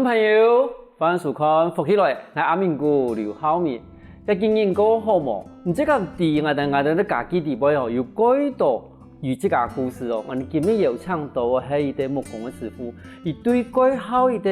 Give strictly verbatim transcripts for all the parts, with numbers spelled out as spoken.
朋友，歡迎收看《福氣來》，𠊎阿明哥劉浩明。這幾年過好無？你自家知𠊎兜𠊎兜个家己裡背吼，有幾多有自家故事哦。𠊎今日邀請到个係一個木工个師傅，佢對蓋好一個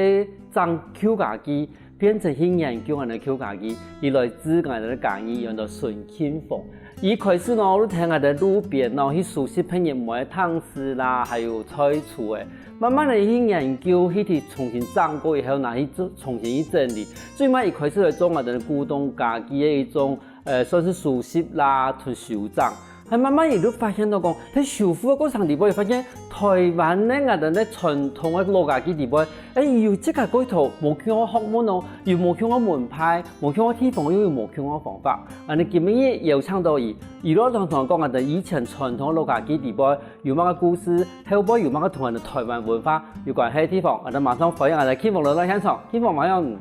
整舊家己，變成去研究𠊎兜舊家己，佢來自𠊎兜个嘉義，安到孫慶豐。 一開始呢，就跈𠊎兜路邊呢，去收集別人無个桶仔啦，還有菜蔬仔。慢慢仔去研究，去重新整過以後，拿去做，重新去整理。最尾一開始來做𠊎兜个古董家己个一種，呃，算係收集啦，同收藏。還慢慢仔就發現到講，在修復个過程裡背，發現臺灣个𠊎兜个傳統个老家己裡背， 欸，有自家个一套無共个學問哦，有無共个門派，無共个地方又有無共个方法。𠊎兜今日邀請到佢，佢來同𠊎兜講𠊎兜以前傳統个老家己裡背有麼个故事，後背有麼个同𠊎兜臺灣文化有關係个地方。𠊎兜馬上歡迎𠊎兜慶豐來到現場，慶豐歡迎。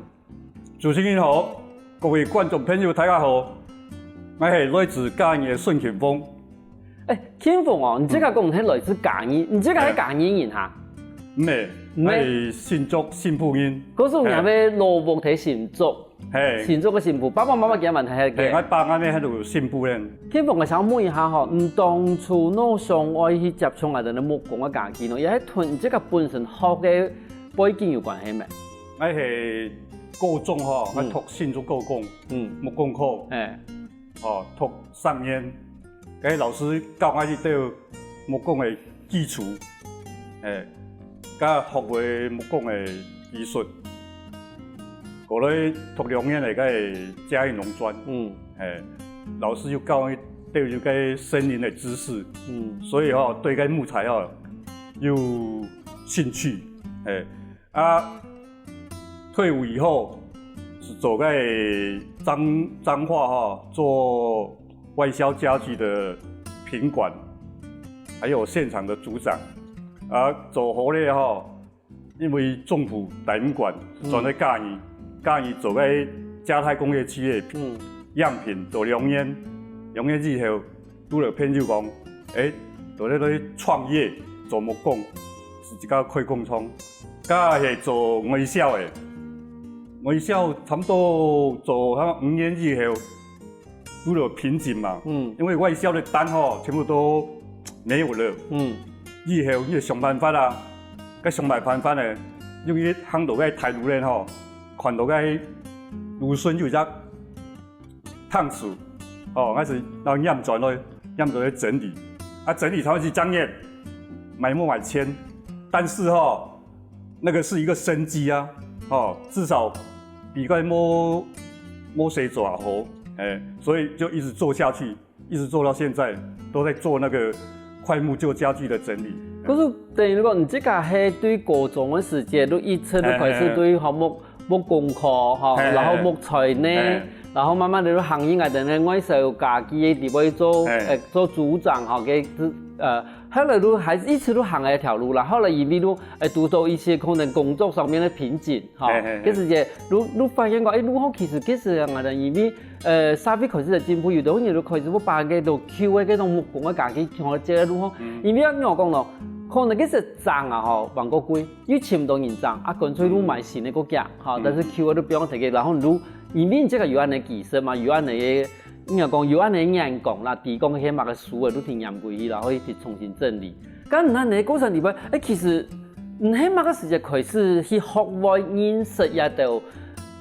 主持人好，各位觀眾朋友大家好，𠊎係來自嘉義个孫慶豐。欸，慶豐哦，你自家講係來自嘉義，你自家係嘉義人哈？ 毋係，毋係。𠊎係新竹新埔人。故所若个老屋在新竹，係。新竹个新埔，爸爸媽媽佢兜還在該。係，𠊎爸𠊎姆還在新埔呢。慶豐，𠊎想問一下吼，你當初仰會想愛去接觸𠊎兜个木工个家己呢？也係同你自家本身學个背景有關係無？𠊎係高中吼，𠊎讀新竹高工，嗯，木工科。係。 哦，讀三年，該老師教𠊎一兜木工个基礎，欸，佮學會木工个技術。過來讀兩年个該嘉義農專，嗯，欸，老師又教𠊎一兜有該森林个知識，嗯，所以吼，對該木材吼有興趣，欸， 啊，退伍以後是做該彰彰化哈，做外銷家具的品管，還有現場的組長。啊，做好了哈，因為中途待毋慣，轉到嘉義，嘉義做該嘉泰工業企業，嗯，樣品做兩年，兩年以後， 拄著朋友講，欸，做得來創業做木工，係一家開工廠，該係做外銷个。外銷差不多做差不多五年以後，拄著瓶頸嘛，嗯，因為外銷的單吼全部都沒有了，嗯，以後你就想辦法啦，該想辦法呢，因為行到該大陸呢吼，看到該路脣就一隻 桶仔，哦，開始然後拈轉來，拈轉來整理，啊，整理差不多一隻月，賣無賣錢，但是吼，那個是一個生機啊，哦，至少比該無無事做好，欸，所以就一直做下去，一直做到現在，都在做那個檜木舊家具的整理。可是等於講，你這個係對高中个時節，就一直就開始對項目 木工科，吼，嘿，然後木材呢，嘿，然後慢慢仔就行入𠊎兜个外銷家具个裡背做，嘿，呃，做組長，吼，个，呃，後來就還是一直就行這條路啦。後來因為就，呃，堵著一些可能工作上面个瓶頸，吼，嘿，嘿，嘿。該時節就，就發現講，欸，就好，其實該時𠊎兜因為，呃，社會開始在進步，有兜人就開始會把該兜舊个該種木工个家具全部接來就好。嗯。因為恁樣講咯，可能該時整啊，吼，還過貴。 又尋毋著人整，啊，乾脆就買新个過遽，吼，嗯。但是舊个就放忒个，然後你就，因為你這個有恁樣个技術嘛，有恁樣个，應該講有恁樣个眼光啦，知講係麼个輸个，就提拈歸去，然後去重新整理。該你恁樣个過程裡背，欸，其實你係麼个時節開始去學會認識這兜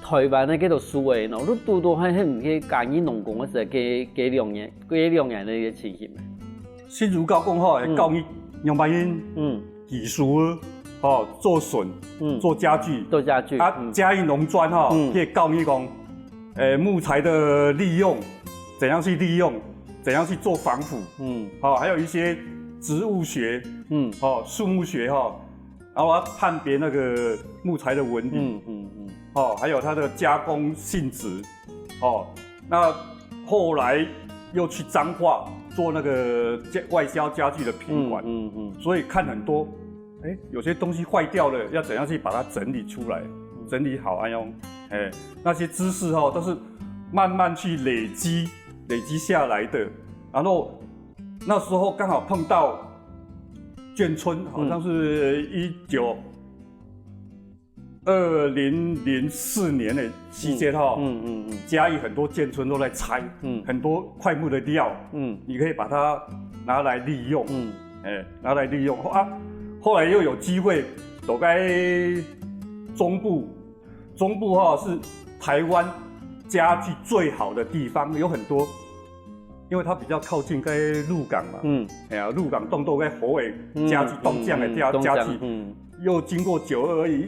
臺灣个這兜輸个呢？就堵堵係，係毋係嘉義農工个時節，該，該兩年，該兩年个一個情形咩？新竹高工吼，嗯。教你仰般用，嗯。 技術，吼，做榫，嗯。做家具。做家具，啊，嗯。嘉義農專吼，嗯。佢會教你講，欸，木材的利用，怎樣去利用，怎樣去做防腐，嗯。吼，還有一些植物學，嗯。吼，樹木學吼，然後要判別那個木材的紋理，嗯，嗯，嗯。吼，還有它的加工性質， 哦，那後來又去彰化做那個家，外銷家具的品管，嗯，嗯，嗯。所以看很多，欸，有些東西壞掉了，要怎樣去把它整理出來，整理好，哎喲，欸，那些知識吼，都是慢慢去累積，累積下來的。然後那時候剛好碰到眷村，好像是一九二零零四年的期间哈，嗯嗯嗯，嘉义很多眷村都在拆，嗯，很多檜木的料，嗯，你可以把它拿来利用，嗯，哎，拿来利用啊。后来又有机会走开中部，中部哈是台湾家具最好的地方，有很多，因为它比较靠近该鹿港嘛，嗯，哎呀，鹿港当多个好个家具，当靚个家家具，嗯，又经过九二一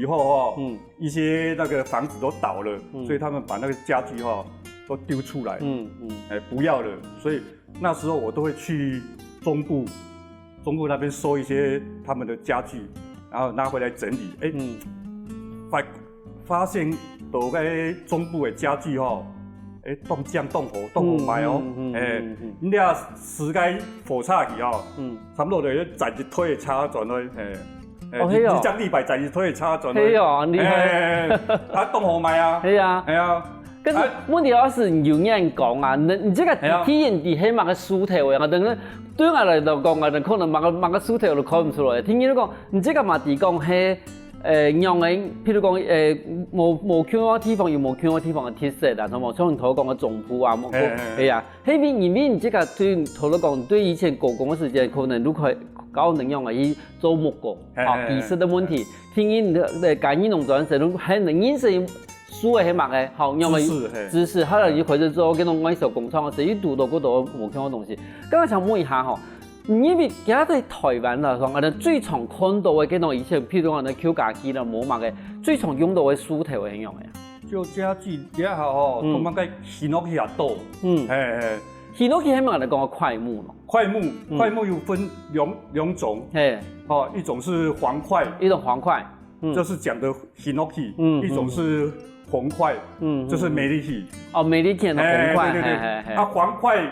以后哈，嗯，一些那个房子都倒了，所以他们把那个家具哈都丢出来，嗯嗯，哎，不要了，所以那时候我都会去中部，中部那边收一些他们的家具，然后拿回来整理，哎，发发现都在中部的家具哈，哎，当靚当好，当好卖哦，哎，你啊，十个火车去哦，嗯，差不多就要载一推的车转去，哎。 哎，哦，你，係哦。你將立牌仔，你推車轉去。係哦，厲害。哎，啊，當好賣啊。係啊。係啊。可是問題係，有人講啊，你，你這个體驗底係麼个事頭啊？等於對𠊎來講啊，可能麼个，麼个事頭都看毋出來。聽人講，你這个嘛，係講係，呃，樣个，譬如講，呃，無，無共樣个地方有無共樣个地方个特色啦，什麼，像你頭講个中部啊，無，係啊。 係因為，因為你這个對，頭來講，對以前高中个時間，可能你可以教人樣个去做木工，哦，技術个問題。聽人个，个，家己農專个時，你還能認識樹个係麼个，好，樣个知識，係。知識，後來又開始做該種外銷工廠个時，又讀到過多無共个東西。剛剛想問一下吼，你認為今在台灣來講，啊，最常看到个該種以前，譬如講，舊家具啦，無麼个，最常用到个樹頭係樣个啊？ 舊家具也好吼，嗯，通常个hinoki也多。嗯，嘿嘿，hinoki係麼个講个檜木咯？檜木，嗯，檜木有分兩兩种，嘿，哦，一种是黃檜，一种黃檜，嗯，就是讲的hinoki，嗯，一种是红檜，嗯，就是梅利奇。哦，梅利奇的红檜，哎，对对对，嘿嘿嘿，啊，黄檜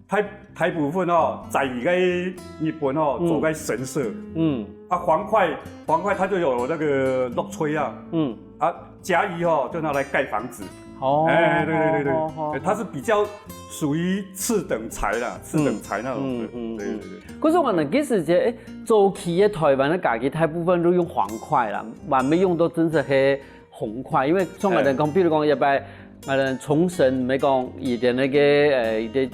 大大部分哦，在該日本哦，嗯，做个神社。嗯，啊，黃檜，黃檜它就有那个落槌啊。嗯，啊，嘉義哦，就拿來蓋房子。哦，哎，對對對對，哦，哦，哎，它是比较属于次等材啦，次等材那种的。嗯嗯，对对对。可是我呢，其实这，哎，早期的台湾的家具大部分都用黃檜啦，还没用到真正黑 红块，因为像𠊎等讲，比如讲一般，呃，冲绳，没讲以前那个，呃，一个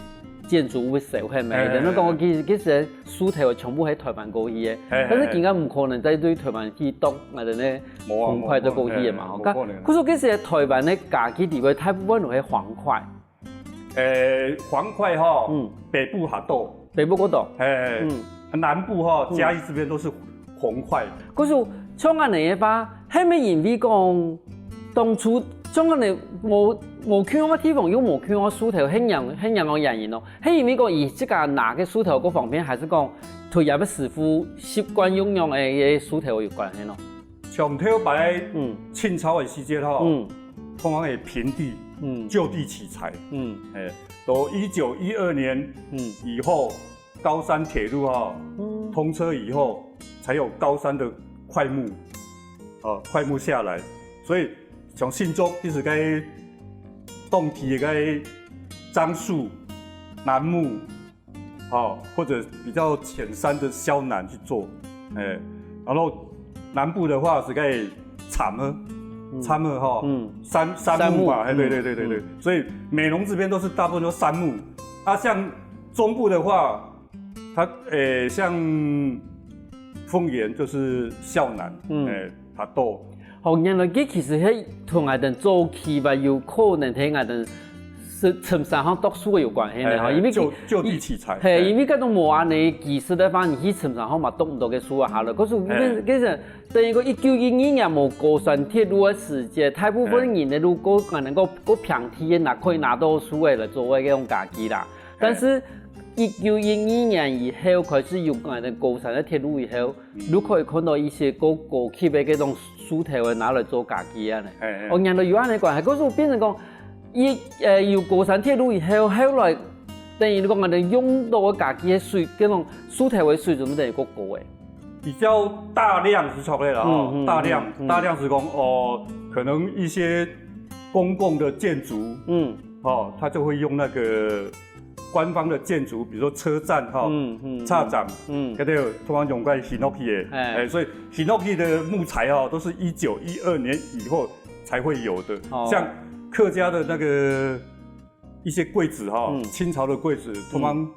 建筑物烧黑没，哎，等于讲其实其实树头全部系台湾过去个，哎，但是今个毋可能再对台湾去动，啊，等于红块再过去个嘛，吼。可是其实台湾个家具地位大部分都系黄块。 呃，黄块吼，嗯，北部较多，北部较多，哎，嗯，南部吼，嘉义这边都是红块。可是像恁样个话，系毋系因为讲当初像恁样无无共样个地方，有无共样个树头，系仰系仰个原因咯？系因为讲以自家拿个树头各方面，还是讲对也个师傅习惯用样个个树头有关系咯？ 从头摆，嗯，清朝个时节吼，嗯，通常系平地，嗯，就地取材，嗯，哎，到一九一二年，嗯，以后，高山铁路哈，嗯，通车以后，才有高山的块木，哦，块木下来，所以从新竹一直该东体个樟树、楠木， 哦，或者比较浅山的萧楠去做，哎，然后南部的话是可以杉木，杉木哈，嗯，杉杉木嘛，哎，对对对对对，所以美浓这边都是大部分都杉木，啊，像中部的话，它，诶，像丰原就是萧楠，嗯，哎，它都 好，原来佢其实係同𠊎等早期吧，有可能同𠊎等尋尋山項讀書个有关系呢，吼，因為就就地取材，係，因為該種無恁樣技術个話，你去尋山項嘛讀毋到个書啊，好了。可是其实等於个一九一二年無高山鐵路个時節，大部分人呢，如果能夠過平地个拿可以拿到書个來做个該種家具啦。但是一九一二年以後開始有𠊎等高山个鐵路以後， 你可以看到一些个高級个該種樹頭个拿來做家具啊呢。哦，原來有恁樣个關係，可是變成講，一呃有高山鐵路以後，後來等於講𠊎等用到个家具个水，該種樹頭个水準等於過高个。比较大量是出来了哈，嗯嗯大量嗯嗯大量是讲哦，可能一些公共的建筑，嗯，哦，它就会用那个官方的建筑，比如說車站哈，嗯，嗯，車站，嗯。該个通常用个hinoki的，哎。哎，所以hinoki的木材哈，都是一九一二年以後才會有的。哦。像客家的那個一些櫃子哈，嗯。清朝的櫃子，通常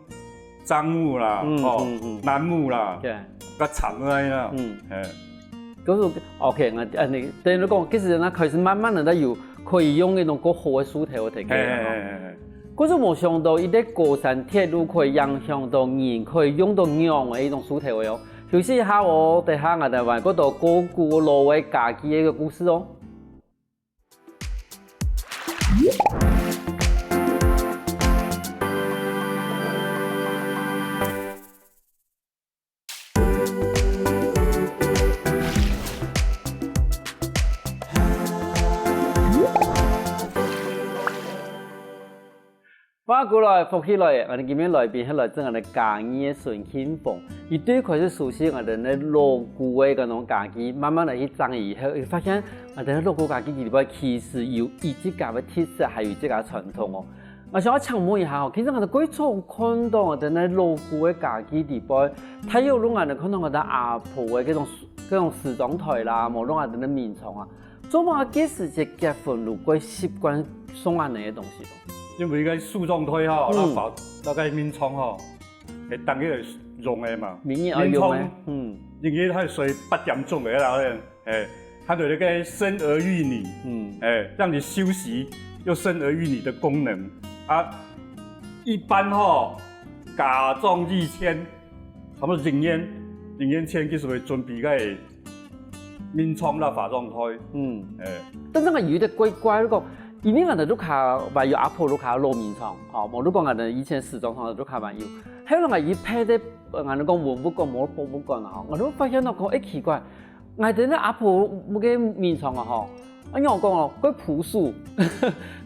樟木啦，嗯，哦，嗯，嗯。楠木啦，對。較長个啦，嗯。哎。 故所，OK，𠊎恁呢，等於講，其實𠊎開始慢慢个在有可以用該種較好个樹頭个設計啦，吼。嘿，嘿，嘿，嘿。故所無想到，一個高山鐵路可以影響到人，可以用到仰个一種樹頭个哦。休息一下哦，等下𠊎兜還過多古古老个家具个故事哦。 歡迎過來，福氣來！𠊎兜今晡日來賓係來自𠊎兜嘉義个孫慶豐。佢對開始熟悉𠊎兜个老古个該種家具，慢慢來去整以後，佢發現𠊎兜个老古家具裡背其實有佢自家个特色，還有佢自家个傳統哦。 𠊎想要請問一下吼，其實𠊎兜過常看到𠊎兜个老古个家具裡背，大約都𠊎兜看到𠊎兜阿婆个該種，該種梳妝台啦，無論𠊎兜个眠床啊，做麼个該時節結婚都會習慣送恁呢个東西咯？因為該梳妝台吼，嗯。那法，那個眠床吼，係當个用个嘛。眠床愛用个，眠床，嗯。因為佢睡八點鐘个啦， 哎，還有那個生兒育女，嗯。哎，讓你休息又生兒育女的功能啊。一般吼，嫁妝以前，差不多一年，一年前其實會準備个眠床啦、化妝台。嗯。哎。但是𠊎有一個怪怪，如果因為𠊎兜屋下還有阿婆屋下老眠床，吼，無如果𠊎兜以前梳妝台屋下還有，還有𠊎一配个，呃，𠊎兜講文物館、無博物館啊，吼，𠊎就發現到講，哎，奇怪， 𠊎兜个阿婆个眠床啊吼，恁樣講哦，較樸素，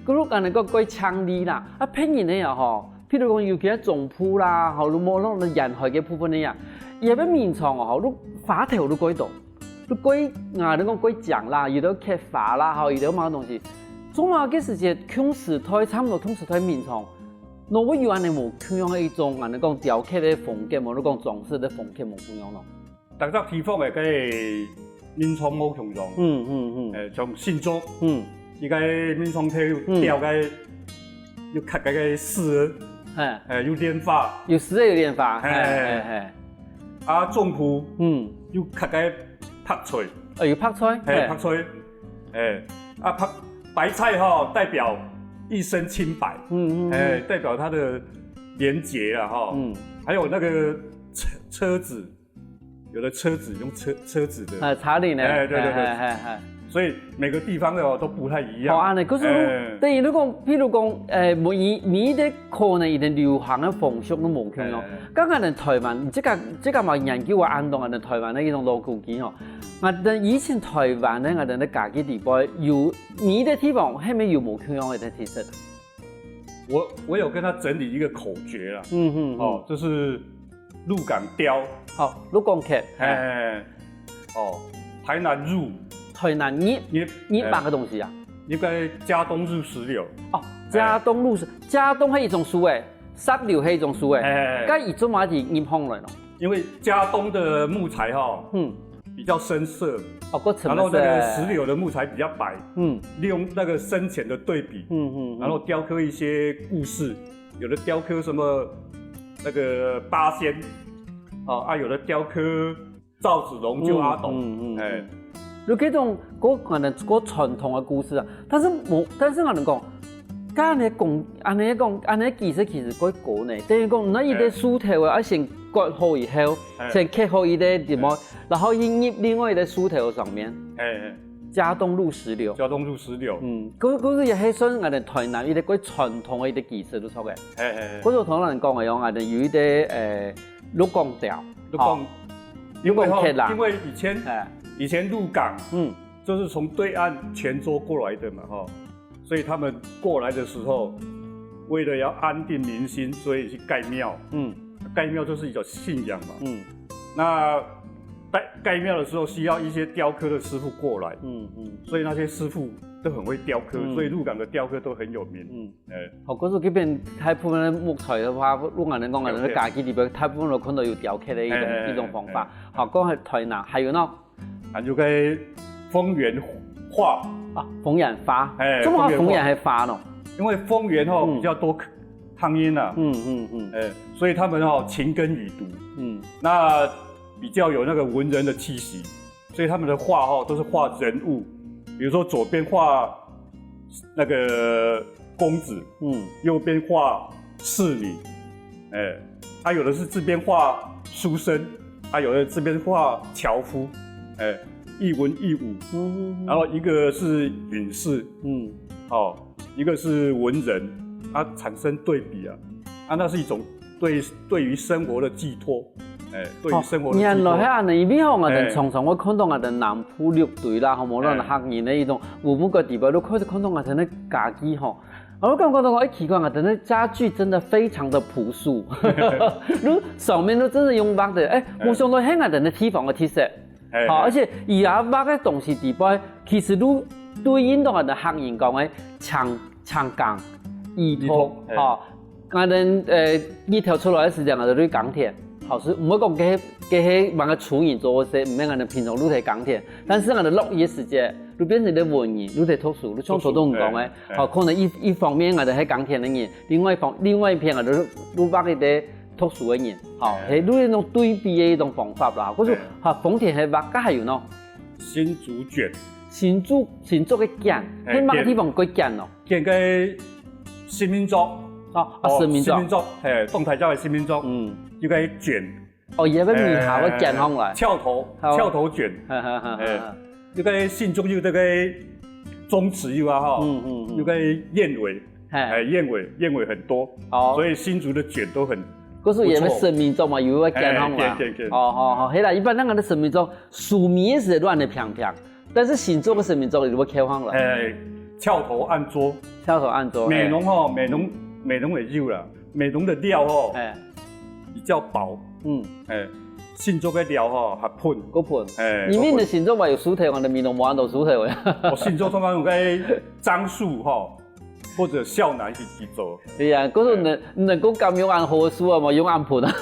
較如恁呢講較淨俐啦。啊，別人个啊吼，譬如講有幾个總舖啦，吼，如無弄到沿海个部分个啊，佢个眠床啊吼，都花頭都較多，都較，啊，你講較靚啦，有兜刻花啦，吼，有兜麼个東西。總嘛，該時節共時代，差不多共時代眠床，哪會有恁呢無共樣个一種，恁呢講雕刻个風格，無你講裝飾个風格無共樣咯？ 逐隻地方个該眠床無共樣。嗯，嗯，嗯。誒，像新竹，嗯。佢个眠床頭有嗯。吊个，有刻个獅，嘿。誒，有蓮花。有獅有蓮花，嘿。嘿，嘿，嘿。啊，總舖，嗯。有刻个白菜。呃，有白菜，嘿，嘿。白菜。誒，啊，白，白菜吼，代表一身清白。嗯，嗯，嗯。誒，代表它的連結啊，吼。嗯。還有那個車，車子， 有的車子用車，車子的。哎，車輪呢？哎，對，對，對。哎，哎，哎，哎。所以每個地方的哦，都不太一樣。哦，恁呢，可是如，哎。等於如果，譬如講，哎，每一，每一個可能佢个流行个風俗都無共樣。哎。剛剛个台灣，這個，這個嘛研究啊，恁多个台灣个一種老古蹟哦。啊，但以前台灣个，啊，等个家具裡背有，每一個地方，係毋係有無共樣个特色？ 我，我有跟他整理一個口訣啦。嗯，嗯，嗯。哦，就是鹿港雕。好，鹿港刻，哎。哎，哦，台南入。台南入，入，入麼个東西啊？哎，入該佳冬入石榴。哦，哎。佳冬入石，佳冬係一種樹仔，石榴係一種樹仔，哎。該佢做麼个入行來咯？因為佳冬的木材哈，嗯。 比較深色，哦，較深色。然後那個石榴的木材比較白，嗯。利用那個深淺的對比，嗯，嗯，嗯。然後雕刻一些故事，有的雕刻什麼那個八仙，哦，啊，有的雕刻趙子龍救阿斗，嗯，嗯，嗯。哎。有這種，我可能，較傳統个故事啊，但是無，但是𠊎兜講，該恁呢講，恁呢講，恁呢技術其實較高呢。等於講，該一個哎。樹頭啊，愛先割好以後，哎。先刻好一個什麼，哎。 然後去入另外一個樹頭上面。嘿，嘿。佳冬入石榴。佳冬入石榴。嗯，故，故所也係算𠊎兜台南一個較傳統个一個技術就著个。嘿，嘿，嘿。故所頭先講个，𠊎兜有一個，呃，鹿港雕。鹿港，哦。因為吼，鹿港刻啦。因為以前，哎。以前鹿港，嗯。就是從對岸泉州過來的嘛，吼。 所以他們過來的時候，為了要安定民心，所以去蓋廟。嗯。蓋廟就是一種信仰嘛。嗯。那盖盖庙的时候需要一些雕刻的师傅过来，嗯嗯，所以那些师傅都很会雕刻，嗯，所以鹿港的雕刻都很有名。嗯，哎，好，可是这边大部分的木材的话，鹿港人讲的，那个家具里边大部分都看到有雕刻的一种，哎哎哎一种方法。哎，好，讲到台南，还有呢？还有个丰源画啊，丰源花，哎，怎么丰源花呢？因为丰源哦，嗯，比较多客客人啊，嗯嗯嗯，哎，所以他们哦勤耕于读，嗯，那比较有那个文人的气息，所以他们的画哦都是画人物，比如说左边画那个公子，嗯，右边画侍女，哎，他有的是这边画书生，他有的这边画樵夫，哎，一文一武，嗯，然后一个是隐士，嗯，哦，一个是文人，它产生对比啊，啊，那是一种对对于生活的寄托，哎，对于生活的寄托。原來係恁仔，因為吼，𠊎兜常常會看到𠊎兜南部六堆啦，吼，無論客人的一種，有某个地方都開始看到𠊎兜个家具吼。我感覺到，哎，奇怪，𠊎兜个家具真的非常的樸素，都上面都真的用畫的，哎，無想到係𠊎兜个地方个特色。 好，而且佢也畫个東西底背，其實都對應到𠊎兜客人講个青青耕、衣讀，衣讀，吼。𠊎兜呃日頭出來个時間，𠊎兜去耕田，好，係毋會講該該係麼个粗人做个事，毋係𠊎兜平常都在耕田，但是𠊎兜落雨个時節，就變成一個文人，都在讀書，就像頭先講个，好，可能一一方面𠊎兜係耕田个人，另外一方另外一片𠊎兜就就畫一個 讀書个人，吼，係有一種對比个一種方法啦。故所，哈，豐田係畫个還有喏，新竹卷，新竹新竹个卷，係麼个地方个卷喏？卷个新民族，啊，啊，新民族，新民族，係，東大甲个新民族，嗯，有个卷，哦，也會米下个卷上來，橋頭，橋頭卷，哈哈哈哈。 這個新竹有這個宗祠有啊吼，嗯嗯嗯，有個燕尾，係，哎，燕尾，燕尾很多，哦，所以新竹的卷都很，故所也係神明桌嘛，有個卷項啦，哎，對對對，哦，好好，係啦，一般人个神明桌，壽眉个時節亂个平平，但是新竹个神明桌你會翹項啦，哎，翹頭案桌，翹頭案桌，美濃吼，美濃美濃也有啦，美濃的料吼，哎，比較薄，嗯，哎，新竹个料吼較薄。 過分。哎，因為你新竹嘛有樹頭，𠊎兜美濃無恁多樹頭呀。哦，新竹通常用該樟樹吼，或者校南去去做。對呀，可是能能夠敢用恁好个樹啊，無用恁薄啊。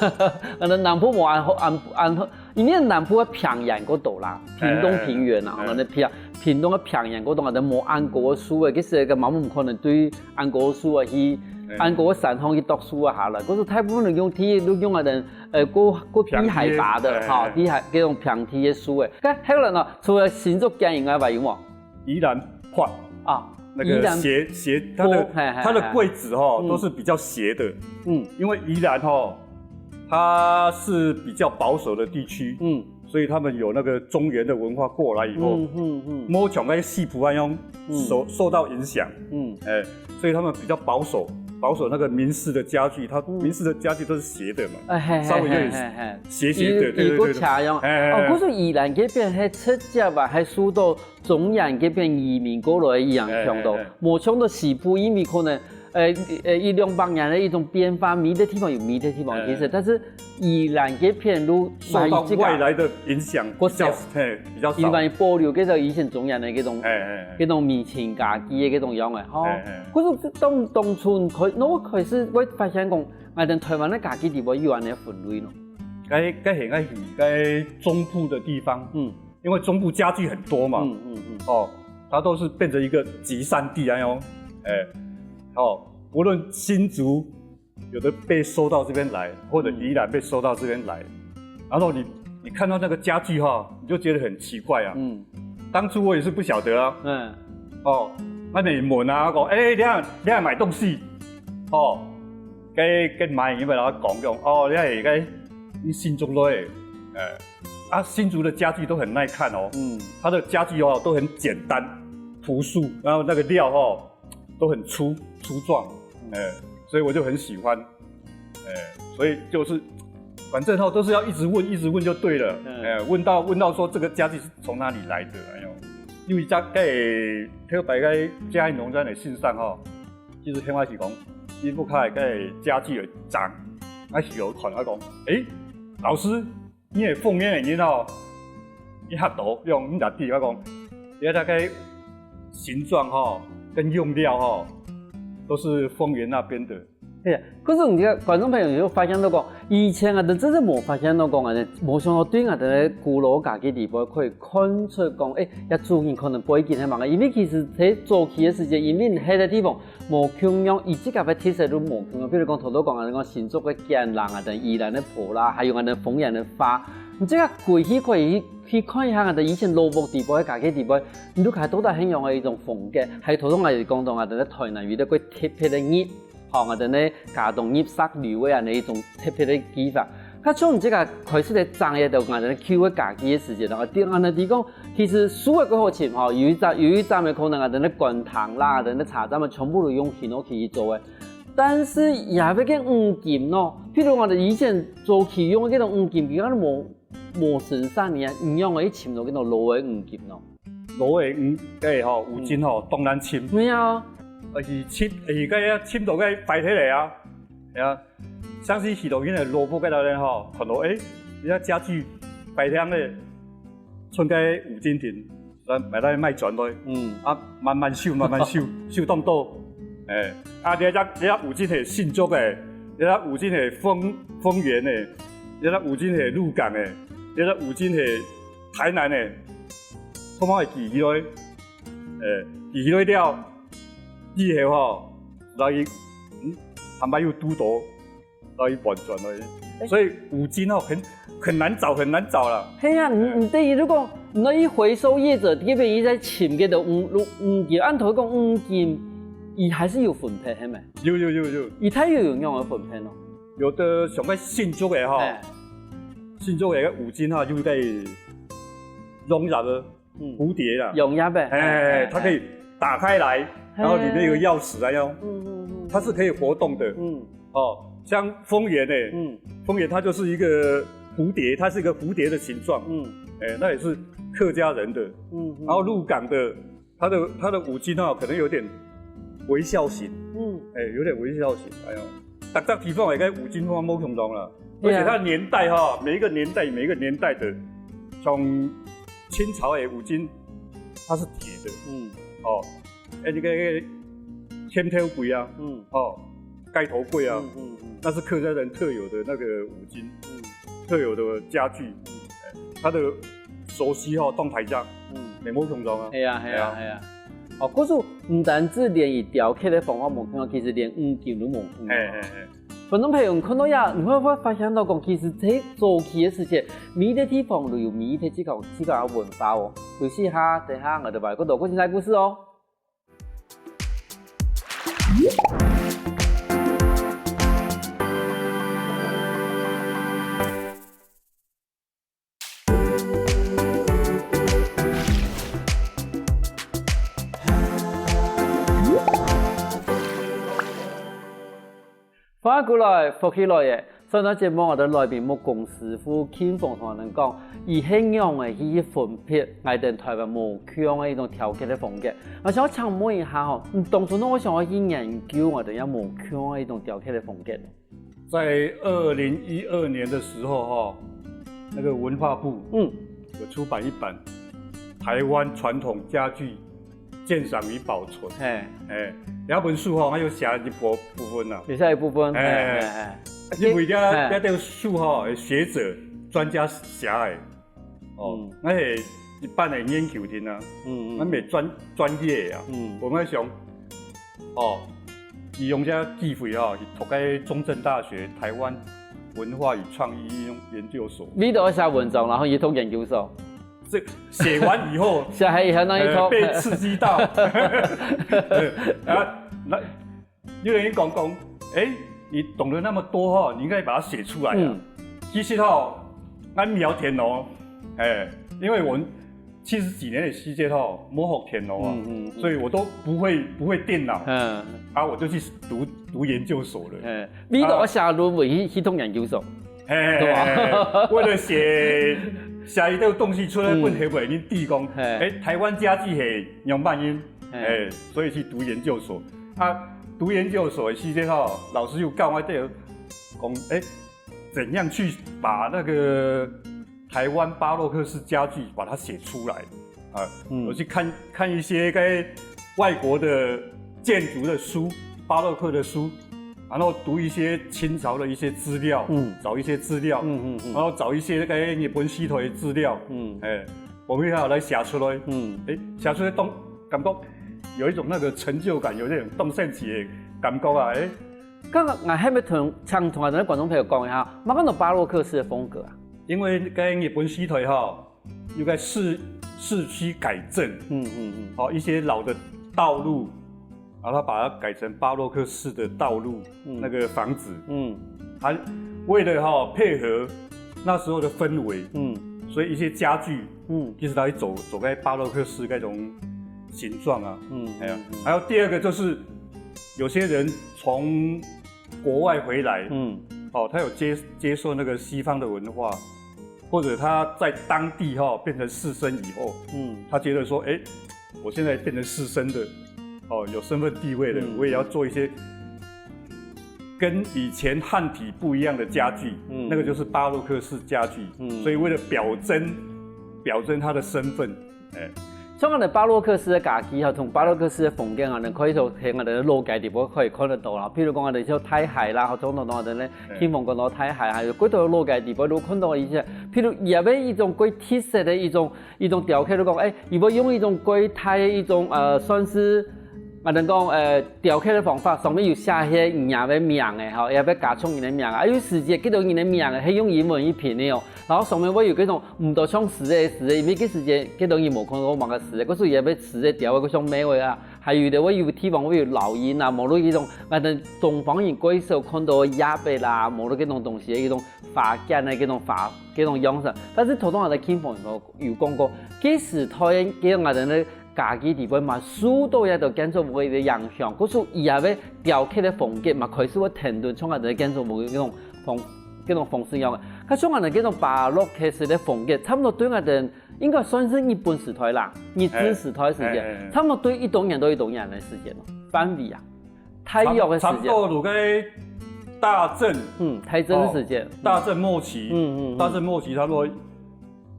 可能南部無恁好恁恁好，因為南部个平原較多啦，屏東平原啊，可能平屏東个平原較多，可能無恁高个樹啊，其實个嘛毋可能對恁高个樹啊去恁高个山上去剁樹啊下來。可是大部分人用地都用个人，呃，過過低海拔的哈，低海這種平地个樹欸。該後來呢，除了新竹縣以外，還有無？宜蘭坡啊，那個斜斜，它的它的桂子哈都是比較斜的，嗯，因為宜蘭哈它是比較保守的地區，嗯，所以他們有那個中原的文化過來以後，嗯嗯嗯，無像該四府恁樣受受到影響，嗯，哎，所以他們比較保守，保守那個民式的家具，它民式的家具都是斜的嘛，哎嘿，稍微有點斜斜的，對對對，一個斜樣，哎，哦，可是宜蘭這片係直接啊，係受到 中原這片移民過來个影響到，無像到西部，因為可能，呃呃，一兩百年个一種變化，每個地方有每個地方个特色，但是宜蘭這片都受到外來的影響比較，嘿，比較少。一般保留這種以前中原个這種，哎哎，這種迷信家己个這種樣个吼。可是當當初開，𠊎開始會發現講，𠊎兜台灣个家己裡背有恁樣分類咯。該該係該係該中部的地方，嗯。 因為中部家具很多嘛，嗯嗯嗯，哦，它都是變成一個集散地哎喲，哎，哦，無論新竹有的被收到這邊來，或者宜蘭被收到這邊來，然後你你看到那個家具哈，你就覺得很奇怪啊。嗯，當初我也是不曉得啊。嗯，哦，那你問啊，講，哎，你要你要買東西，哦，該該買，你要跟他講講，哦，你要該你新竹來，哎。 啊，新竹的家具都很耐看哦。嗯，它的家具哦都很簡單、樸素，然後那個料哦都很粗粗壯，哎，所以我就很喜歡，哎，所以就是反正哦都是要一直問，一直問就對了，哎，問到問到說這個家具是從哪裡來的，哎喲，因為在在頭擺个嘉義農專的信上哦，其實聽我是講，伊屋下个家具會髒，啊是有看啊講，誒，老師， 你个封面个人哦，一下倒，用你拿地，我讲，你看它个形状吼，跟用料吼，都是丰原那边的。对啊，可是你看观众朋友有发现到讲，以前啊，真是无发现到讲啊，无想到对啊，个古老家己里背可以看出讲，哎，也主人可能背景系么个，因为其实在早期个时间，因为你歇个地方 無共樣，佢自家个特色都無共樣。比如講，頭頭講啊，講新竹个芡荏啊，等宜蘭个婆啦，還有啊，等豐原个花，你這个歸去可以去看一下啊，等以前老屋地方、家己地方，你都看到底係樣个一種風格，還有頭頭𠊎講到啊，等台南有一個特別个日，吼，啊，等呢，加東入石流个啊，一種特別个技法。佢從你這个開始个正業到啊，等舊个家己个時節，啊，對啊，那你講 其實書个過好尋吼，有一站有一站个可能啊，等於灌湯啦，等於茶站个全部都用檜屋去做个。但是也有个五金咯，譬如講，以前早期用个該種五金，佢可能無無生產呢，你用个尋到該種老个五金咯。老个五个吼，五金吼，當難尋。對啊，而且尋而且該尋到个壞忒个啊，係啊。 像是許多人个蘿蔔該兜咧吼，看到欸，人家家具擺廳咧，伸該五金店，來買來賣轉來，嗯，啊，慢慢收，慢慢收，收當多，欸，啊，你這你這五金係新竹个，你這五金係豐豐原个，你這五金係鹿港个，你這五金係台南个，通通會寄起來，欸，寄起來了，以後吼，來，嗯，坦白又堵到。 到一半轉而已。所以五金哦，很很難找，很難找了。係啊，你你等於如果你一回收業者這邊一直在尋个都五五五金，按頭講五金，佢還是有分別，係無？有有有有，佢大約有仰般分別哦？有的像該新竹个哈，哎，新竹个五金哈，就該容易个，嗯，蝴蝶啦，容易个，哎，哎，它可以打开来，然后里面有钥匙啊，要，嗯嗯嗯，它是可以活动的。嗯，哦，像丰原呢，嗯，丰原它就是一个蝴蝶，它是一个蝴蝶的形状，嗯，哎，那也是客家人的。嗯，然后鹿港的，它的它的五金哦，可能有点微笑形，嗯，哎，有点微笑形，哎呦，逐个地方个五金方无相同啦，而且它的年代哈，每一个年代每一个年代的，从 清朝个五金，它是铁的，嗯，哦，哎，那个尖头柜啊，嗯，哦，盖头柜啊，嗯嗯嗯，那是客家人特有的那个五金，嗯，特有的家具，哎，它的熟悉哈，动台架，嗯，没摸空装啊，系啊系啊系啊。哦，故所毋單止連佢雕刻个方法無共樣，其实连五金都無共样。哎哎哎。 觀眾朋友，你看到呀，你會會發現到講，其實在早期个時節，每一个地方都有每一个自家自家个文化哦。休息一下，等一下𠊎兜還有更多个精彩故事哦。 歡迎過來，福氣來了！上段節目𠊎兜來賓木工師傅慶豐同𠊎兜講，佢係仰仔去分別𠊎兜臺灣無共个一種雕刻个風格。𠊎想請問一下吼，你當初仰會想愛去研究𠊎兜這無共个一種雕刻个風格呢？ 在二零一二年的时候，哈，那个文化部，嗯，有出版一本《台湾传统家具鉴赏与保存》。嘿，哎，那本书哈，它有写一部部分啦。写一部分，哎，哎哎，因为这这本书哈，学者专家写的， 哦，那是一般的研究厅啊，嗯嗯，那没专专业啊，嗯，我们想，哦，利用这个机会啊，去读个中正大学台湾文化与创意应用研究所，你都要写文章，然后去读研究所，这写完以后，写完以后那一读，呃，被刺激到，啊，那 有人讲讲，哎，你懂得那么多哈，你应该把它写出来啊。嗯，其实哈，俺没有电脑，哎，因为我七十几年的时间哈，没学电脑啊，嗯嗯，所以我都不会不会电脑，嗯，啊，我就去读读研究所了。哎，你都写论文去去读研究所，嘿，对吧？为了写写一个东西出来分黑白，你地公，哎，台湾家具嘿，杨半英，哎，所以去读研究所。 啊，读研究所的期间吼，老师又教我这个讲，哎，怎样去把那个台灣巴洛克式家具把它写出来啊。嗯。我去看看一些个外国的建筑的书，巴洛克的书，然后读一些清朝的一些资料，嗯。找一些资料，嗯嗯嗯。然后找一些个日本时代的资料，嗯。哎，我们要来写出来，嗯。哎，写出来当感觉有一种那个成就感，有那种当神奇的感觉啊，哎。刚刚俺还没同，想同俺的观众朋友讲一下，么个巴洛克式的风格啊？因为个日本时代哈，有个市市区改正，嗯嗯嗯。好，一些老的道路，然后他把它改成巴洛克式的道路，嗯。那个房子，嗯。他为了哈配合那时候的氛围，嗯。所以一些家具，嗯。其实它会走走在巴洛克式那种形状啊，嗯。哎呀，还有第二个就是有些人从国外回来，嗯。哦，他有接接受那个西方的文化，或者他在当地哈、变成士绅以后，嗯。他觉得说，哎，我现在变成士绅的，哦，有身份地位了，嗯。我也要做一些跟以前汉体不一样的家具，嗯。那个就是巴洛克式家具，嗯。所以为了表征表征他的身份，哎。像恁个巴洛克式个家具哈，同巴洛克式个风格啊，恁个可以从恁个老街地方可以看得到啦。譬如讲啊，恁个大鞋啦，吼，种种等等个，哎。平房个大鞋，还有几多老街地方都看到一些。譬如也有一种个特色个一种一种雕刻，就讲，哎，佢会用一种个大个一种呃，算是，啊，能讲呃雕刻个方法，上面有写个人个名个吼，也会加上人个名啊，有時節幾多人个名个，係用英文去拼个哦。然后上面会有該種毋多像字个字个，因为該時節幾多人無看過麼个字个，故所也會字个雕个，像貓个啊，还有个會有地方會有老鷹啊，無論一種，啊，等東方人个時候看到个鴨仔啦，無論該種東西个一種花間个該種花，該種樣式。但是頭先个聽朋友有講過，該時代个該種啊，等个家己地方嘛，受到這兜建築物个影響，故所以後个雕刻个風格嘛，開始會停頓，像啊，等个建築物个該種風，該種風格樣个。佢像啊，等个該種巴洛克式个風格，差不多對啊，等 应该算是日本时代啦，日治时代时间，差不多对一多年到一多年个时间咯，范围啊，大约个时间。差不多就个大正，嗯，大正个时间，哦，大正末期，嗯嗯嗯，大正末期差不多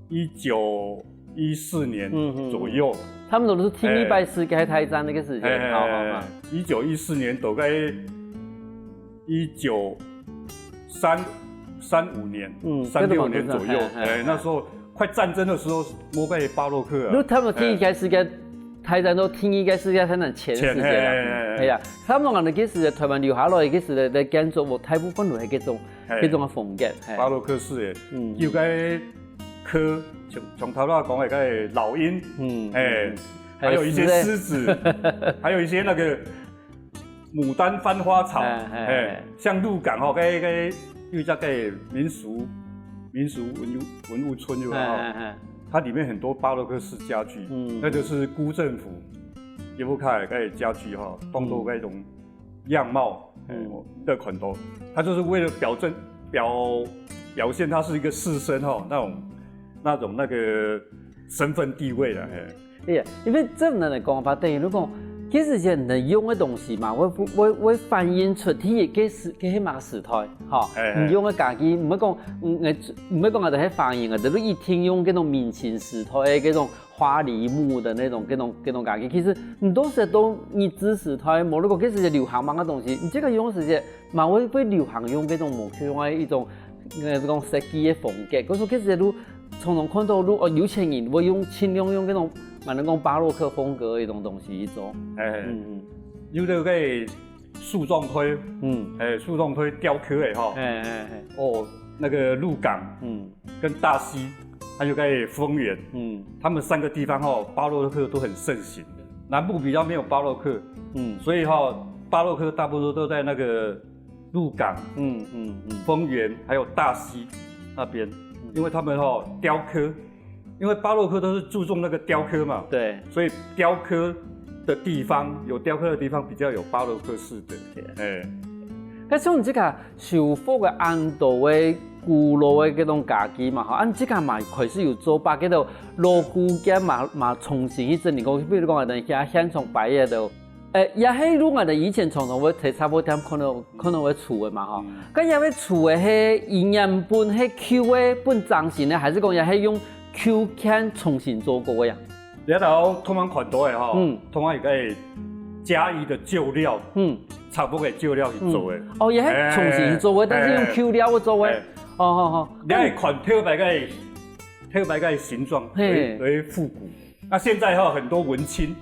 一九一四年左右，差不多就是第一擺世界大战那个时间，好好好，一九一四年大概一九三三五年，嗯，三六年左右，哎，那时候 快战争的时候，摸个巴洛克啊。你差不多第一个世界大战到第二个世界大战前时间啦，哎呀，差不多恁个个时代，台湾留下来个时代个建筑物，大部分都系这种这种个风格，巴洛克式个，有个科，从从头到讲个个老鹰，嗯，哎，还有一些狮子，还有一些那个 牡丹翻花草，哎，像鹿港吼，个个又叫个民俗民俗文物文物村有没有？它里面很多巴洛克式家具，嗯，那就是辜振甫，伊布卡个家具哈，当做那种样貌，嗯，的款头，他就是为了表证表表现他是一个士绅哈，那种那种那个身份地位了，哎。 对，因为正常来讲法，等于如果其实是能用个东西嘛，会会会反映出第一个时个迄嘛个时代，哈，哎，哎，你用个家己，毋会讲，嗯，毋会讲啊，就係反映啊，就是一定用这种明清时代的这种花梨木的那种这种这种家己，其实你都是都日治时代，无如果其实是流行嘛个东西，你这个用个时间，嘛会会流行用这种无去用个一种，呃，讲设计的风格，可是其实都 常常看到路，哦，有钱人会用尽量用这种，蛮能讲巴洛克风格的一种东西去做。哎，嗯嗯，有个个树状堆，嗯，哎，树状堆雕刻的哈，哎哎哎，哦，那个鹿港，嗯，跟大溪，还有个丰原，嗯，他们三个地方哈，巴洛克都很盛行。南部比较没有巴洛克，嗯，所以哈，巴洛克大部分都在那个 鹿港、嗯嗯嗯，丰原还有大溪那边，因为他们哈雕刻，因为巴洛克都是注重那个雕刻嘛，对，所以雕刻的地方有雕刻的地方比较有巴洛克式的，哎，但是你这个修复个安多个古老个这种家具嘛，哈，啊，你这个嘛开始有做把这个老古件嘛嘛重新去整理过，比如讲啊，等一下现场摆个都呃，也係如果你以前常常會在雜貨店看到看到个厝个嘛吼，該也會厝个係以原本係舊个本正形个，還是講也係用舊件重新做過个呀？這頭通常看到个吼，嗯通常有个嘉義的舊料，嗯，差不多个舊料去做个。哦，也係重新做个，但是用舊料个做个。哎哦，好好。你愛看特别个特别个形状，嘿为为复古。那现在哈很多文青，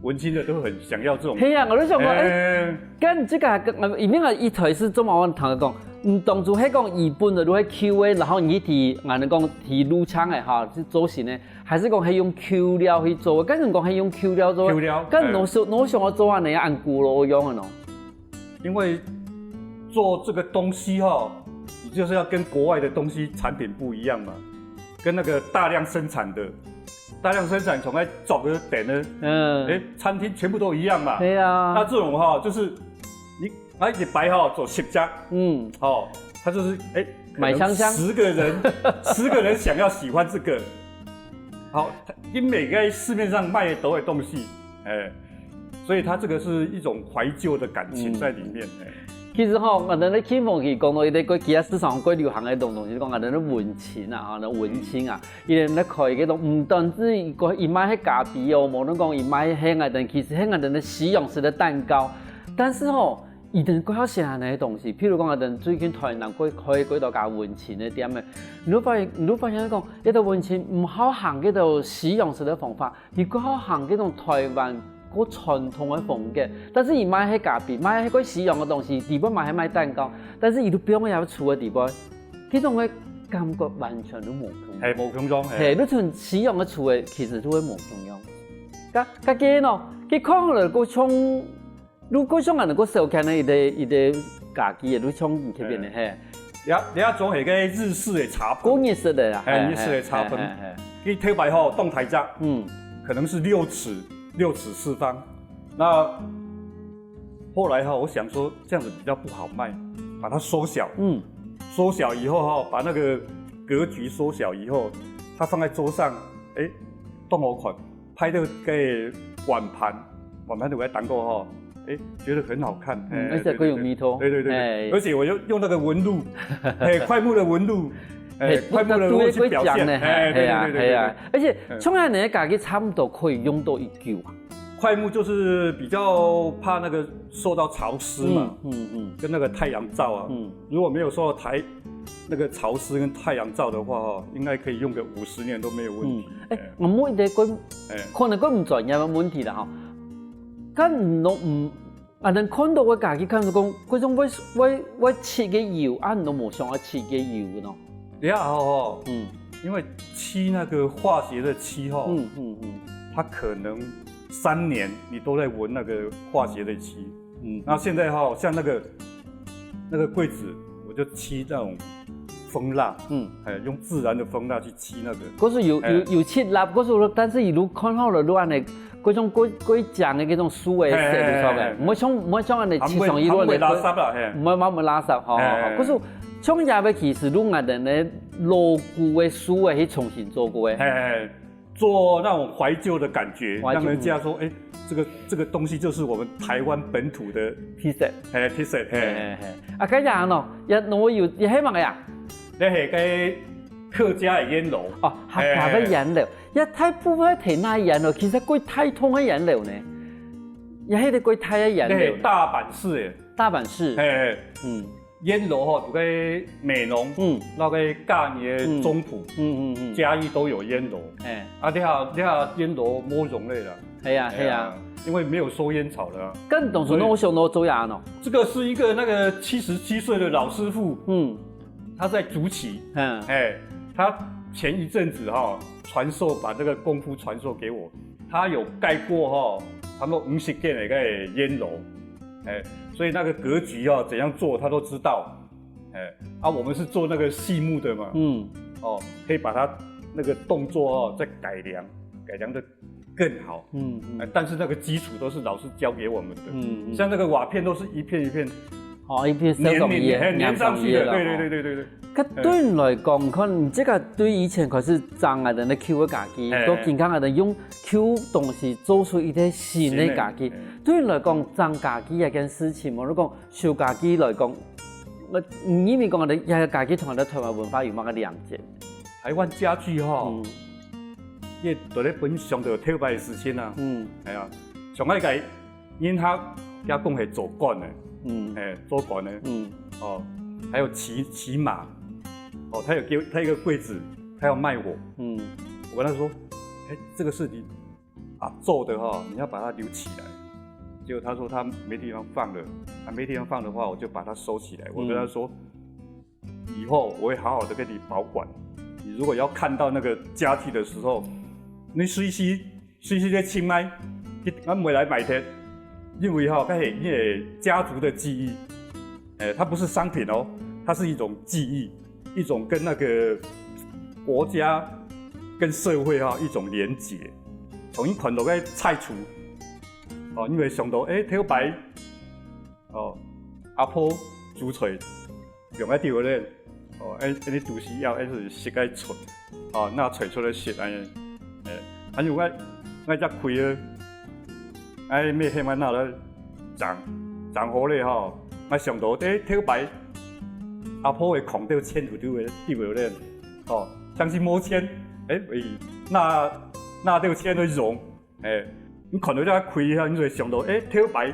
文青的都很想要这种。係啊，我都想講，哎，哎，跟這个還跟，因為我一開始做嘛，我同佢講，嗯，當初係講日本个，如果舊个，然後你去，俺講去入場个哈，去做新个，還是講係用舊料去做个？跟人講係用舊料做个，舊料跟我想我想要做恁樣，恁古老樣个喏。因为做这个东西哈，你就是要跟国外的东西产品不一样嘛，跟那个大量生产的，大量生产从来找个等的，嗯，哎，餐厅全部都一样嘛。對啊那，这种哈，就是你拿一摆哈做十家，嗯，哦，他就是哎，买香香十个人，十个人想要喜欢这个，好，你每个市面上卖的都有东西，哎，所以它这个是一种怀旧的感情在里面，哎。其實吼，我等咧聽鳳喜講到一個過去啊市場上過流行个東東西，講我等咧文青啊，吼，那文青啊，佢等咧開个東，毋單止佢个佢賣係咖啡哦，無論講佢賣係𠊎等，其實係𠊎等咧西洋式个蛋糕。但是吼，佢等過好喜歡个東西，譬如講𠊎等最近台南過開過多家文青个店个，你會發現，你會發現講，一個文青毋好行這種西洋式个方法， 佢過好行這種台灣過傳統个風格，但是佢賣係咖啡，賣係過西洋个東西，底背賣係賣蛋糕，但是佢都放在佢个厝个底背，這種个感覺完全都無共樣。嘿，無共樣，嘿，嘿。你從西洋个厝个其實都會無共樣。該該个喏，佢看落過像，如果像恁个過少見个一個一個家具个，你像你這邊个嘿，你你要做一个日式的茶盆，古日式个啦，嘿日式个茶盆嘿嘿嘿你特别吼动台架，嗯可能是六尺六尺四方。那后来哈，我想说这样子比较不好卖，把它缩小，嗯，缩小以后哈，把那个格局缩小以后，它放在桌上，哎，动我款拍的给碗盘，碗盘都会当过哈，哎，觉得很好看，嗯哎而且更有味道对对对对，哎而且我又用那个纹路，哎，快木的纹路，哎嘿，快木的纹路去表现，呢，哎，对嘿啊对对对嘿啊，而且像恁呢个家具差不多可以用到一久啊。快木就是比较怕那个受到潮湿嘛，嗯嗯跟那个太阳照啊，嗯，如果没有受到太那个潮湿跟太阳照的话哈，应该可以用个五十年都没有问题。哎，我問一个个哎可能个毋专业个问题啦吼，敢毋弄毋，啊，人看到个家具看到讲，嗰种会会会漆个油，啊，你都无想要漆个油喏。等一下哦，嗯因为漆那个化学的漆哈，嗯嗯嗯它可能三年你都在闻那个化学的漆。嗯，那现在哈，像那个那个柜子，我就漆那种蜂蜡，嗯，哎，用自然的蜂蜡去漆那个。可是有有有漆蜡，可是但是如果看好了乱的，嗰种过过讲的嗰种树的色的，嘿嘿嘿晓得嘿？毋会像毋会像恁个漆它不会它不会上一落的。垃圾了，嘿。毋会毋会垃圾吼，嘿嘿嘿可是像也要其实用俺等个老古的树的去重新做过诶。哎，做那种怀旧的感觉，怀旧让人家说，哎，这个这个东西就是我们台湾本土的，其实，哎，特色，嘿哎，嘿嘿，啊，该样喏，也我有也希望个呀，那嘿，该客家的烟楼，哦，客家个烟楼，也太不会提那烟楼，其实过太通个烟楼呢，也迄个过太个烟那嘿楼呢，大阪市，大阪市，哎，哎嗯烟楼哈，就该美浓，嗯那个大年中埔、嗯嗯嗯，嘉义都有烟楼。哎，啊，你看，你看烟楼没有人了啦。系啊系啊，哎呀，因为没有收烟草了啊。跟当初我想到做呀喏，这个是一个那个七十七岁的老师傅，嗯他在竹崎，嗯哎，他前一阵子哈传授把这个功夫传授给我，他有盖过哈，差不多五十间的一个烟楼，哎，所以那个格局啊怎样做他都知道，哎，啊，我们是做那个细木的嘛，嗯哦，可以把它那个动作哦再改良，改良的更好。嗯哎，但是那个基础都是老师教给我们的。嗯像那个瓦片都是一片一片，哦，一片手工藝个，年，年上去的，年上去个啦，对，对，对，对，对，对。哦。該對你來講，你看你這个對以前開始整𠊎兜个舊个家具，哎。到今下𠊎兜用舊東西做出一个新个家具，新个，哎。對你來講，整家具這件事情，無論講收家具來講，𠊎，你認為講𠊎兜這个家具同𠊎兜台灣文化有麼个連接？台灣家具吼，嗯。這都咧分享到頭擺个事情啊。嗯。哎呀，像𠊎个 人客也講係做官个，嗯。哎，做官个，嗯。哦，還有騎，騎馬，哦，他有給我，他一個櫃子，他要賣我，嗯。我跟他說，哎，這個是你阿祖的哈，你要把它留起來。結果他說他沒地方放了，啊，沒地方放的話，我就把它收起來。我跟他說，嗯。以後我會好好的跟你保管，你如果要看到那個家具的時候，你隨時 隨時在清邁，去，𠊎買來賣忒，因為吼，該係你个家族的記憶，哎，它不是商品哦，它是一種記憶，一種跟那個國家、跟社會哈，一種連結。從你看到个菜櫥，哦，你會想到，哎，頭擺，哦，阿婆煮菜， 用該兜仔，哦，恁，恁樣肚屎枵，恁樣食个菜，哦，拿菜出來食恁樣。哎，還有𠊎，𠊎隻櫃仔，哎，尾翕𠊎拿來裝，裝好咧吼，𠊎想到，哎，頭擺阿婆个空兜錢有兜仔，兜仔咧，哦，像是無錢，哎，喂，拿，拿兜錢來用， 哎，你看到這个櫃仔，你就會想到，哎，頭擺，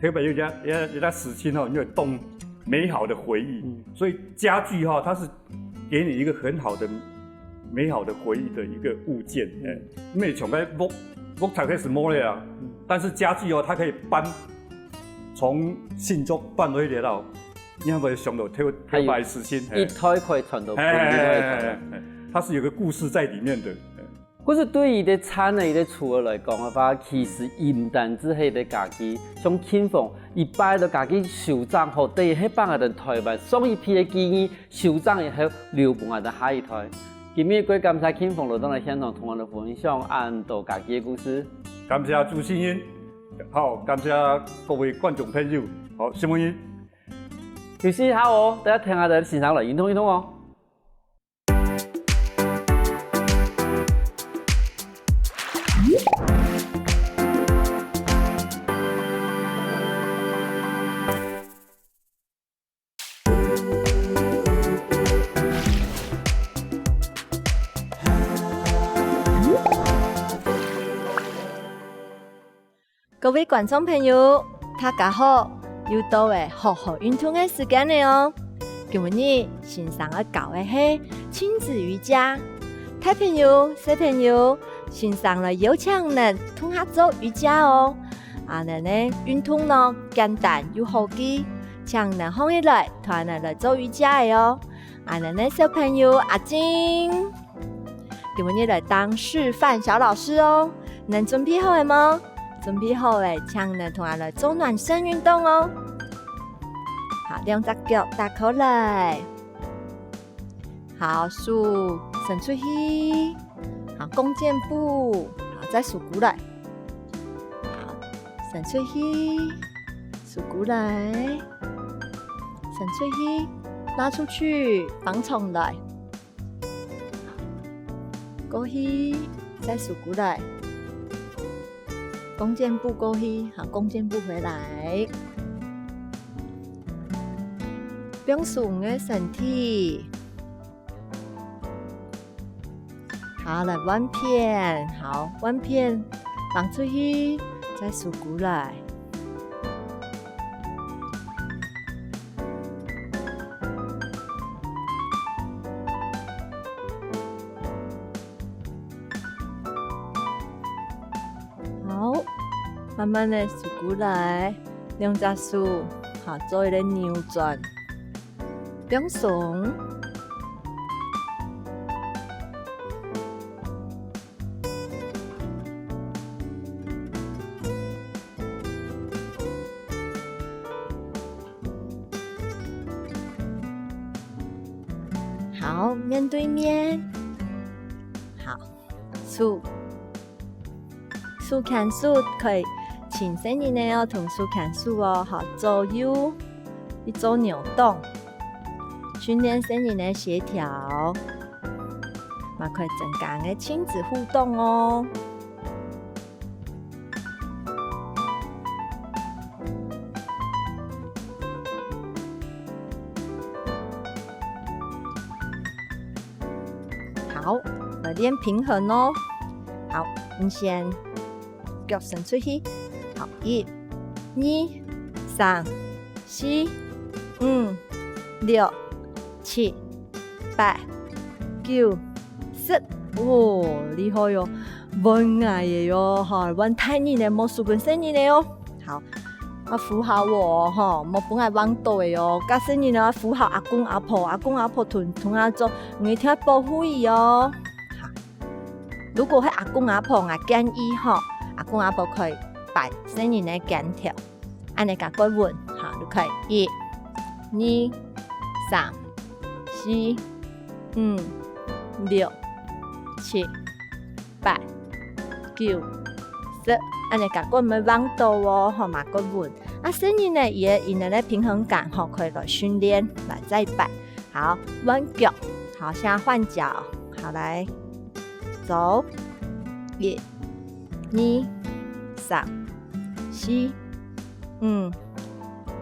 頭擺有一隻，一隻，一隻事情吼，你就會動美好的回憶。嗯。所以家具哈，它是給你一個很好的、美好的回憶的一個物件。嗯。哎，因為像該屋，屋頭開始摸了啊，嗯。但是家具哦，它可以搬，從新竹搬到這裡了，你有沒有想到頭，頭擺的事情？哎，一代可以傳到，哎，哎，哎，哎，哎，它是有個故事在裡面的。哎。 故所對於這个田个這个厝仔來講个話，其實毋單止係這个家具，像慶豐，佢把這个家具收整好，等於係把𠊎兜台灣上一輩个技藝收整以後，留分𠊎兜下一代。今日過感謝慶豐來到來現場同𠊎兜分享恁多家具个故事。感謝主持人，好，感謝各位觀眾朋友，好，承蒙你。休息一下哦，大家聽下，大家欣賞來運動運動哦。 各位觀眾朋友，大家好！又到了好好運動个時間了哦！今晡日先生愛教个係親子瑜伽。大朋友、小朋友，先生來邀請你同下做瑜伽哦！恁樣呢，運動呢，簡單又好記，請你䟘起來，同𠊎來做瑜伽个哦！恁樣呢，小朋友阿靜， 今晡日來當示範小老師哦，你準備好了無？準備好了，請你同𠊎來做暖身運動哦。好，兩隻腳打開來。好，手伸出去。好，弓箭步。好，再收過來。好，伸出去，收過來。伸出去，拉出去，放鬆來。 過去，再收過來。弓箭步過去，好，弓箭步回來。放鬆你个身體。好，來換片，好，換片，放出去，再收過來。 好，慢慢个收過來，兩隻手，好，做一個扭轉，放鬆。 好，面對面。好，手，手牽手，可以，盡細人仔哦，同手牽手哦，好，左右。去做扭動，訓練細人个協調，嘛可以增加个親子互動哦。好，來練平衡哦。好，你先腳伸出去。好，一、二、三、四、五、六、七、八、九、十。哦，厲害喲！換𠊎个喲，哈，換大人个，莫輸分細人个哦。好，啊，扶好哦，吼，莫分𠊎橫倒个哦。該細人呢，扶好阿公阿婆，阿公阿婆同，同𠊎做，𠊎一定愛保護佢哦。好，如果係阿公阿婆，𠊎建議吼，阿公阿婆可以扳細人个肩頭，恁呢較過穩。好，你可以一、二、三、四、五、六、七、八、九、十，恁呢較過毋會橫倒哦，吼，嘛過穩。啊，細人呢，佢个，佢个平衡感吼，可以來訓練，來再扳。好，換腳，好，現在換腳，好，來，走，一、二、三、四、五、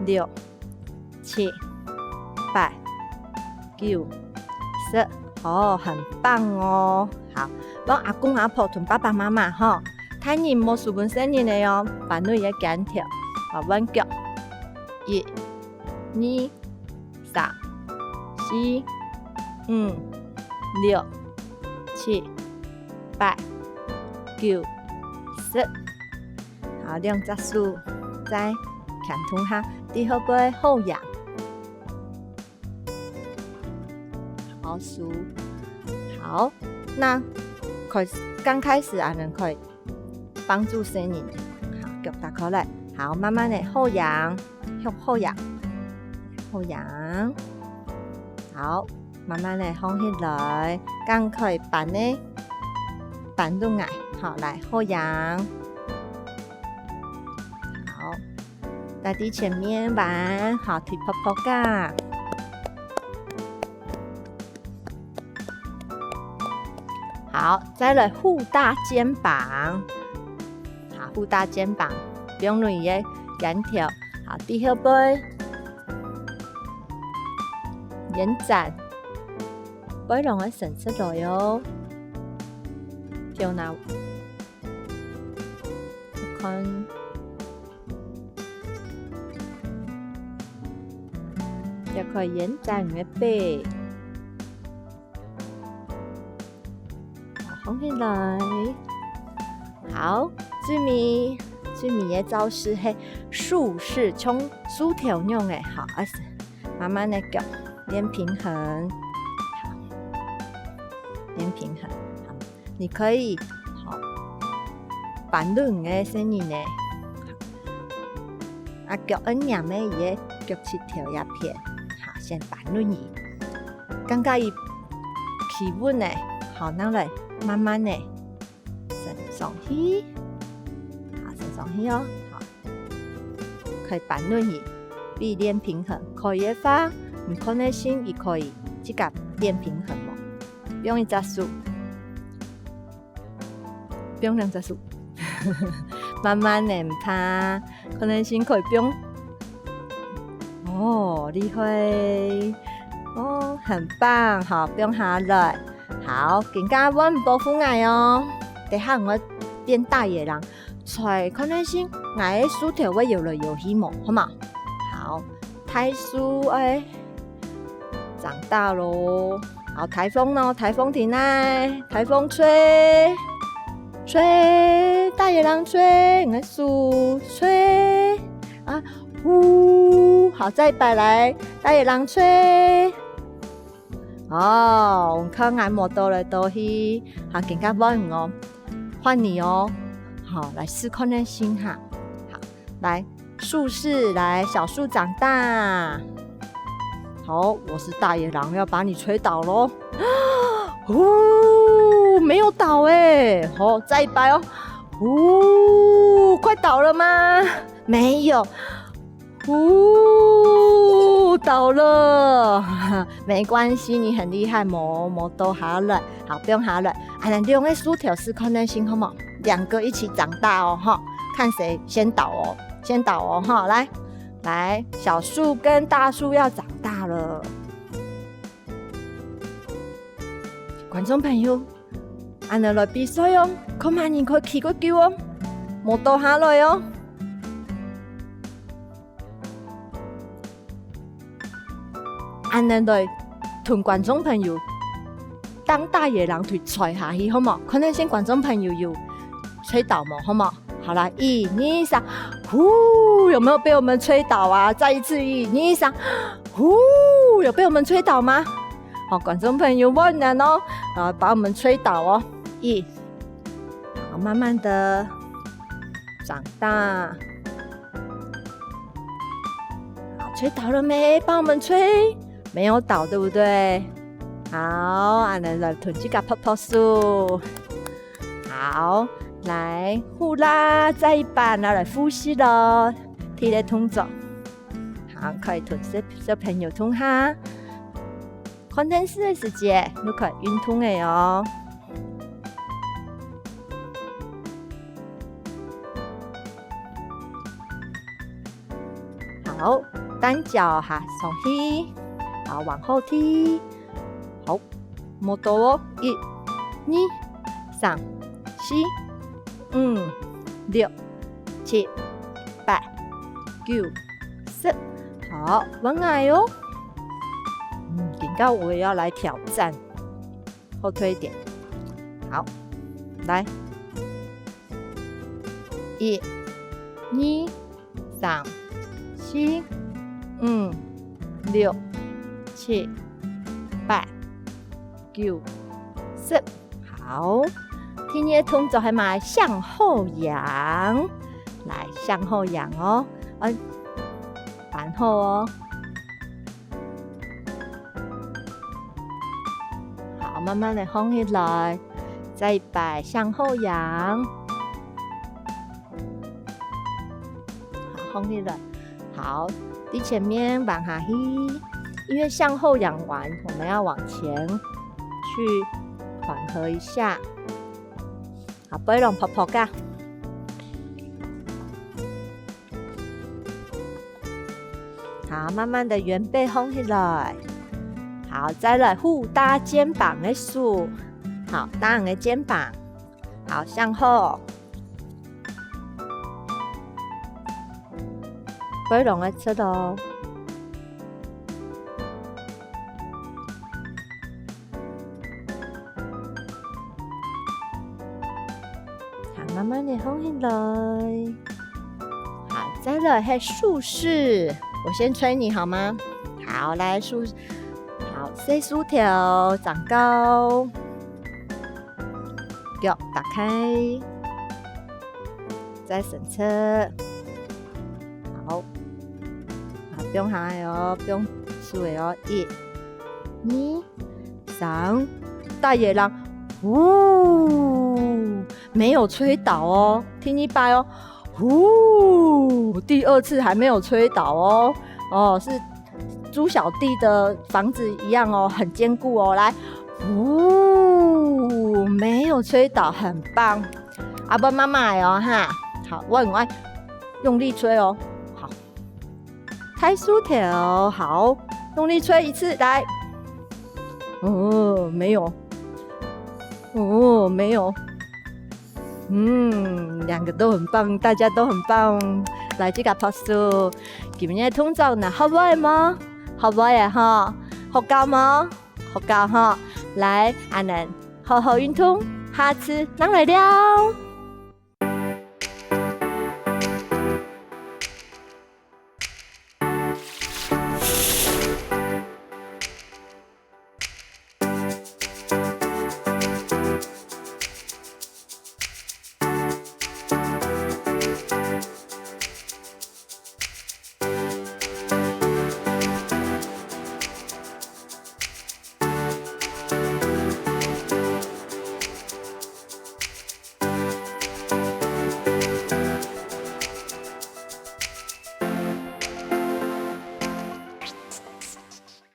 六、七、八、九、十。哦，很棒哦。好，幫阿公阿婆同爸爸媽媽吼，大人莫輸分細人个哦，扳等佢个肩頭，好，換腳，一、二、三、四、五、六、七、八、九、十。好，兩隻手再牽動下，在後背後仰。好，手。好，那開始，剛開始啊，恁呢可以幫助細人。好，腳打開來。好，慢慢个後仰，向後仰，後仰。好，慢慢个放下來，剛開始扳个，扳等𠊎。好，來，後仰。好，在前面彎，好，腿噗噗个。 好，再來護大肩膀。好，護大肩膀，放等佢个肩頭。好，在後背，延展，背囊愛伸出來哦。頭那，看，也可以延展你个背。 好，放下來。好，最尾，最尾个招式係樹式，像樹頭樣个，好，啊，慢慢个腳，練平衡。好，練平衡。好，你可以，好，扳等你个細人仔，啊，腳愛黏在佢个腳膝頭這片，好，先扳等佢。 感覺佢企穩咧，好，拿來慢慢个伸上去，好，伸上去哦，好，可以扳等佢，分佢練平衡，可以个話，你看得成佢可以自家練平衡無？用一隻手。 放兩隻手。慢慢个，毋怕，看得成可以放。哦，厲害！哦，很棒，好，放下來。好，今下換保護𠊎哦。等下𠊎變大野狼，在看得成𠊎个樹頭會搖來搖去無？好無？好，大樹，哎， 長大囉。好，颱風囉，颱風停咧，颱風吹，吹，大野狼吹，你个手吹，啊，呼，好，再一擺來，大野狼吹。哦，你看𠊎無倒來倒去，好，今下換你哦，換你哦。好，來試看看先哈。好，來， 樹式，來，小樹長大。好，我是大野狼，要把你吹倒囉。呼，沒有倒欸。好，再一擺哦。呼，快倒了嗎？沒有。呼，不倒了。沒關係，你很厲害，無，無倒下來。好，放下來。恁樣兩個手頭試看看先好無？兩個一起長大哦，哈，看誰先倒哦，先倒哦，哈，來，來，小樹跟大樹要長大了。觀眾朋友， 恁樣來比賽哦，看麼人可以企較久哦，無倒下來哦。恁樣來同觀眾朋友，當大野狼去吹下去，好無？看看先觀眾朋友有吹倒無，好無？好啦，一、二、三，呼，有沒有被我們吹倒啊？再一次，一、二、三，呼，有被我們吹倒嗎？好，觀眾朋友，問人哦，啊，把我們吹倒哦。一，好，慢慢的長大。好，吹倒了沒？幫我們吹。沒有倒，對不對？好，恁樣來同自家拍拍手。好，來，呼啦，再一擺，拿來呼吸咯。第一个動作。好，可以同小，小朋友動下。 看電視个時節，你可以運動个哦。好，單腳哈上去，好，往後踢。好，無倒哦，一、二、三、四、五、六、七、八、九、十。好，換𠊎哦。嗯，今朝𠊎也愛來挑戰。 後退一點。好，來。一、二、三、四、五、六、七、八、九、十。好，第二个動作係麼个？向後仰。來，向後仰哦。哎，搬好哦。 好，慢慢的放起來，再一擺向後仰。好，放起來。好，對前面彎下去，因為向後仰完，我們要往前去緩和一下。好，背囊噗噗个。 好，慢慢的原背放起來。好，再來扶搭肩膀个手。好，搭你个肩膀。好，向後。背囊个側哦。 好，慢慢的放起來。好，再來係樹式，我先吹你好嗎？好，來，樹，好，細樹頭，長高，腳打開，再伸直。好，好，放下來哦，放手个哦，一、二、 三，大野狼，嗚，沒有吹倒哦。第二擺哦，嗚，第二次還沒有吹倒哦。哦，是豬小弟的房子一樣哦，很堅固哦。來，嗚，沒有吹倒，很棒。啊，換媽媽个哦，哈。好，我很愛用力吹哦。好。 抬手頭，好，用力吹一次，來。哦，沒有。哦，沒有。嗯，兩個都很棒，大家都很棒。來，這個拍手。今日个動作你學會無？學會了吼？學到無？學到吼？來，恁樣，好好運動，下次正來尞。